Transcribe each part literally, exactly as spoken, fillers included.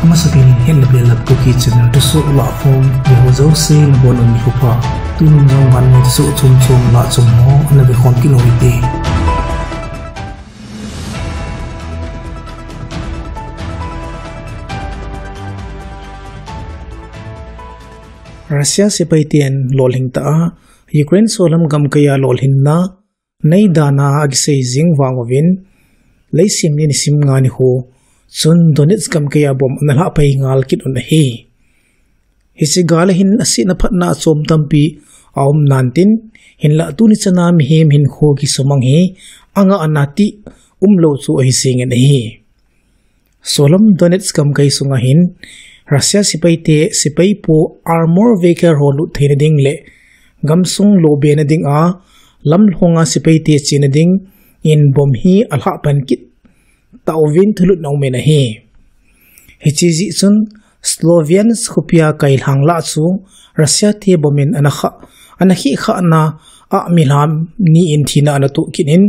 Masapen in hin la bel la Kuki channel thusoh lah khom, mi ho jouse nabonun nikho pha. Tun jong van mi thusoh chom chom lah chom ho ana vekhom kit u hite. Russia sepai ten lolhing tah a Ukraine solam gamkai a lolhinna nei dan a akisei jing vang uvin, leisim ni nisim nga nikho chun Donetsk gamkai a bomb ana lhah pai ngal kit un ahi. Hiche gal a hin asihna phatna achom tampi aum nan tin, hinlah tuni chan a mihem hinkho kisumang hi angah ana ti umlou chu ahi jing in ahi. Solam Donetsk gamkai sunga hin Russia sepai te sepai po armor vehicle ho lut theina ding le gamsung lo bena ding a lamlhong a sepai te chena ding in bomb hi alhah pan kit tah uvin thulhut na um in ahi. Hiche jeh chun Sloviansk khopi a kailhang lah chu Russia te bomb in ana khah, ana khih khah na a milham ni in thina ana toh kit in,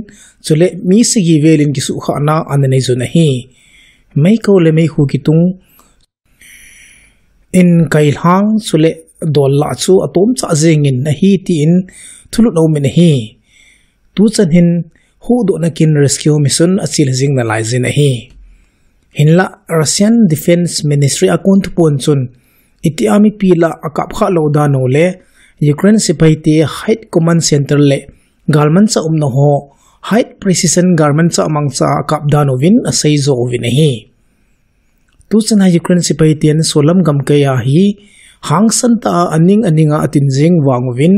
chule mi sagi vel in kisuh khah na ana nei jun ahi. Meikhu le meikhu kitung in kailhang chule dol lah chu atom chah jeng in ahi tin thulhut a um in ahi. Tuchan hin huhdoh na kin rescue mission achil jing nalai jin ahi. Hinlah Russian Defense Ministry a kon thuphon chun, itih a mipi lah akap khah lou dan u le Ukraine sepai te high command center le galmanchah umna ho high precision galmanchah mangcha a akap dan uvin asei jo uvin ahi. Tuchan a Ukraine sepai ten solam gamkai a hi hangsan tah a aning aning a atin jing vang uvin,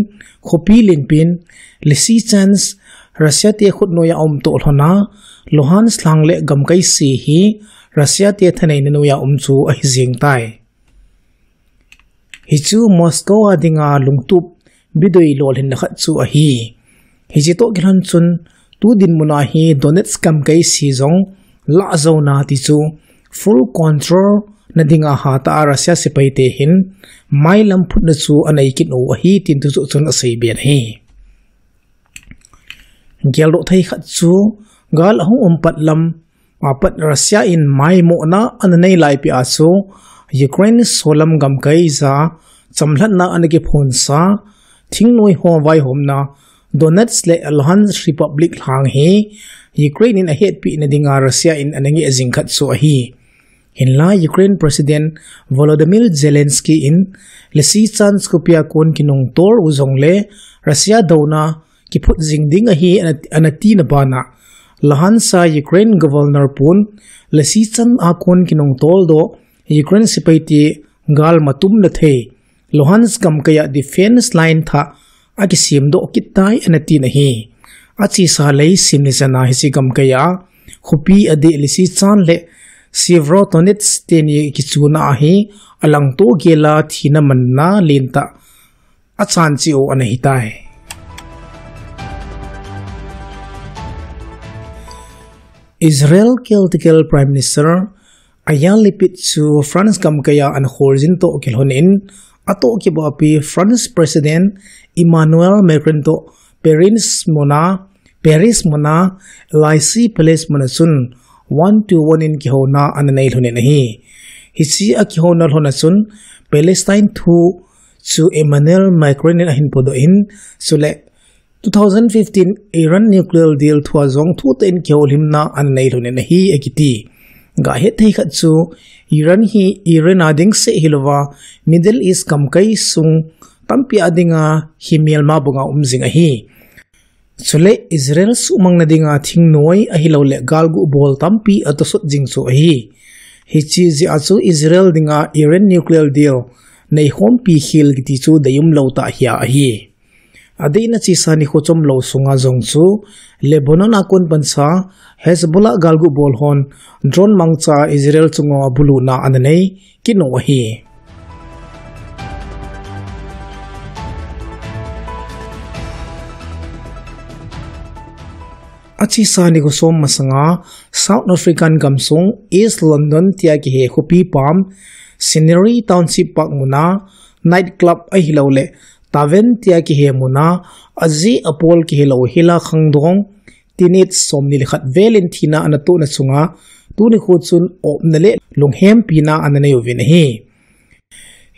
khopi lenpen Lysychansk Russia te khut noi a um toh lhon a, Luhansk lhang le gamkai se hi Russia te thaneina noi a um chu ahi jing tai. Hichu Moscow a dinga lungtup bidoi lolhinna khat chu ahi. Hiche toh kilhon chun tu dinmun a hi Donetsk gamkai se jong lah jou na ti chu full control na dinga hatah a Russia sepai te hin mailam phutna chu anei kit u ahi tin thusoh chun asei ben ahi. Geldoh thei khat chu gal ahung um pat lam apat Russia in maimohna ana nei laipi a chu Ukraine solam gamkai ja chamlhatna ana kiphonsa thingnoi ho vaihomna Donetsk le Luhansk Republic lhang hi Ukraine in ahetpeh na dinga Russia in ana ngeh jing khat chu ahi. Hinlah Ukraine President Volodymyr Zelensky in Lysychansk khopi a kon kinungtol u jongle Russia douna kiphut jing ding ahi ana, ana tina bana Luhansk a Ukraine Governor pun Lysychansk a kon kinungtol doh Ukraine sepai te gal matum na thei Luhansk gamkai a defense line thah akisem doh kit tai ana tin ahi. Achesa leisim ni chan a hiche gamkai a khopi adeh Lysychansk le Severodonetsk teni kichuna a hi alangto gel a thina manna lentah achan cheh u ana hitai. Israel caretaker Prime Minister Yair Lapid chu France gamkai a ana kholjin toh kilhon in, atoh kibahpi France President Emmanuel Macron toh Paris muna, Paris muna Elysee Palace muna chun one to one in kihouna ana nei lhon in ahi. Hiche a kihouna lhon a chun Palestine thu chu Emmanuel Macron in ahin podoh in, chule two thousand fifteen Iran nuclear deal thua jong thutah in kihoulimna ana nei lhon in ahi akiti. Gahet thei khat chu Iran hi Iran a ding seh hilouva Middle East gamkai sung tampi a dinga hi melma banga um jing ahi. Chule Israel suhmang na dinga thingnoi ahilouleh galguh bol tampi atosot jing chu ahi. Hiche jeh a chu Israel dinga Iran nuclear deal nei khompi khel kiti chu deium lou tah hia ahi. Adeina chesa nikho chomlou sunga jong chu Lebanon a kon pansa Hezbollah galguh bol hon drone mangcha Israel chunga buluhna ana nei kit u ahi. Achesa nikho som masanga South African gamsung East London tia kihe khopi pam Scenery Township Park muna night club ahilouleh tavern tia kihe muna ajeh apol kihelou hila khangdong teenage somni le khat vel in thina ana tohna chunga tuni kho chun opna le lunghempina ana nei uvin ahi.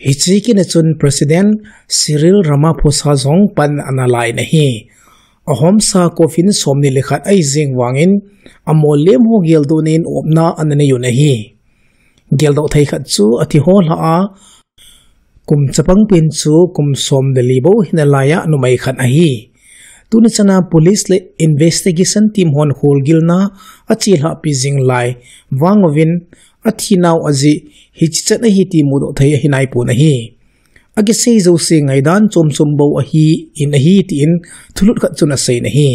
Hiche kin a chun President Cyril Ramaphosa jong pan ana la in ahi. Ahomsa coffin somni le khat ahi jeng vangin, amol lem ho geldoh nan opna ana nei un ahi. Geldoh thei khat chu athi ho lha a, kum chapang pen chu kum som le li bou hina lai a numei khat ahi. Tuni chana police le investigation team hon kholgilna achelhah pi jing lai vang uvin, athinau ajeh hichi chan ahi ti mudoh thei ahi naipon ahi. Akisei jouse ngaidan chom chom bou ahi in ahi tin thulut khat chun asei in ahi.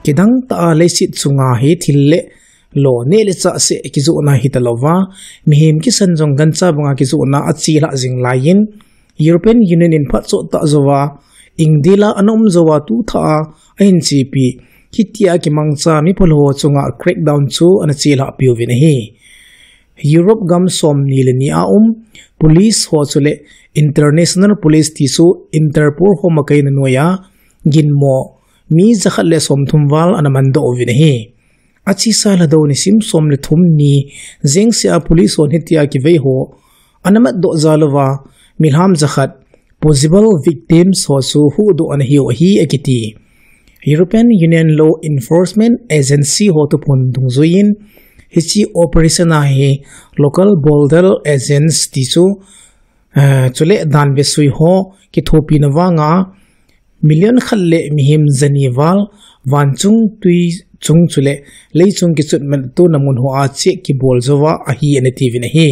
Kidang tah a leiset chunga hi thil le lo neh le chah seh kijohna hita louva, mihem kisan jong gancha banga kijohna achelhah jing laiyin, European Union in phatchoh tah jouva, India a ana um jouva tu thah a ahin chepi, hitia kimangcha mi phalou ho chunga crackdown chu ana chelhah piuvin ahi. Europe gam somni le ni a um police ho chule International Police ti chu Interpol ho makaina noiya ginmo mi jakhat le somthum val ana mandoh uvin ahi. Achesa Lhadou nisim som le thum ni jengse a police hon hitia kivei ho ana matdoh jal uva, milham jakhat possible victims ho chu huhdoh ana hiu ahi akiti. European Union Law Enforcement Agency ho thuphon dungjuiyin, hiche operation a hi local border agents ti chu, eh, chule dan vesui ho kithopina vanga million khat le mihem jani val vanchung tui chung chule leichung kichutman tuna mun hoa check kibol jouva ahi ana tiuvin ahi.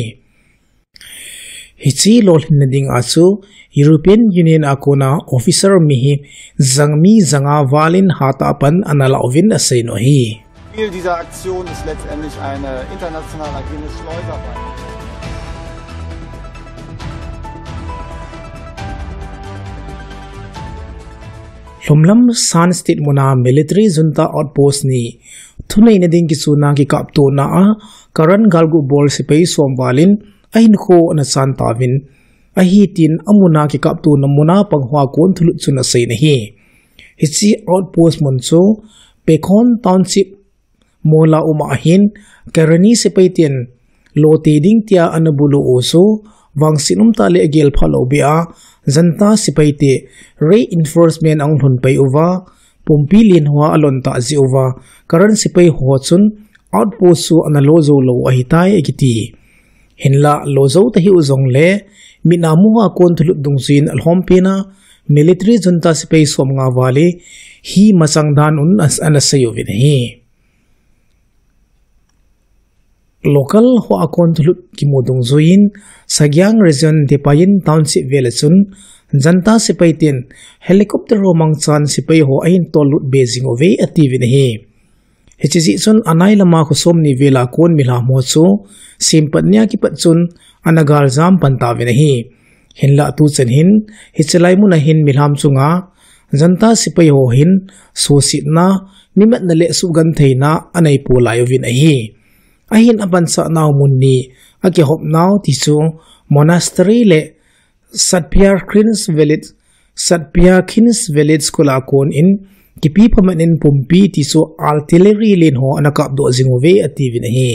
Hiche lolhinna dinga chu European Union a kona officer mi hi jang mi janga valin hatah a pan ana la uvin asei u ahi. Ziel dieser Aktion ist letztendlich eine international agierende Schleuserwaffe. Lhomlam Shan State muna military junta outpost ni thuneina ding kichuna kikaptona a Karen galgu bol sepai som valin ahinkho ana chan tauvin ahi tin amuna kikaptona muna pang hoa kon thulut chun asei in ahi. Hiche outpost mun chu Pekhon Township mola uma ahin, Karenni sepai ten lote ding tia ana bulu u chu vangset umtah le agel phalou beh a, junta sepai te reinforcement ahung lhun pai uva, pumpi len hoa alon tah jeh uva, Karen sepai ho chun outpost chu ana lo jou lou ahitai akiti. Hinla lo jou ta hiu jongle, mit a mu hoa kon thulut dungjuiyin alhompen a military junta sepai som nga val hi machang dan un as-, ana sei uvin ahi. Local hoa kon thulut kimu dungjuiyin, Sagiang Region Depayin Township vel a chun, junta sepai ten helicopter ho mangchan sepai ho ahin tollut be jing uve atiuvin ahi. Hiche jeh chun anai lama kho somni vela kon milham ho chu, sempat nia kipat chun ana galjam pan tauvin ahi. Hinla tuchan hin, hiche lai muna hin milham chunga, junta sepai ho hin, suhsetna, mimatna le suhgentheina anei pou lai uvin ahi. Ahin apansahnau mun ni akihopnau ti chu, Monastery le Satpia Khins Village, Satpia Khins Village kula kon in, kipi phaman in pumpi ti chu artillery len ho ana kapdoh jing uve atiuvin ahi.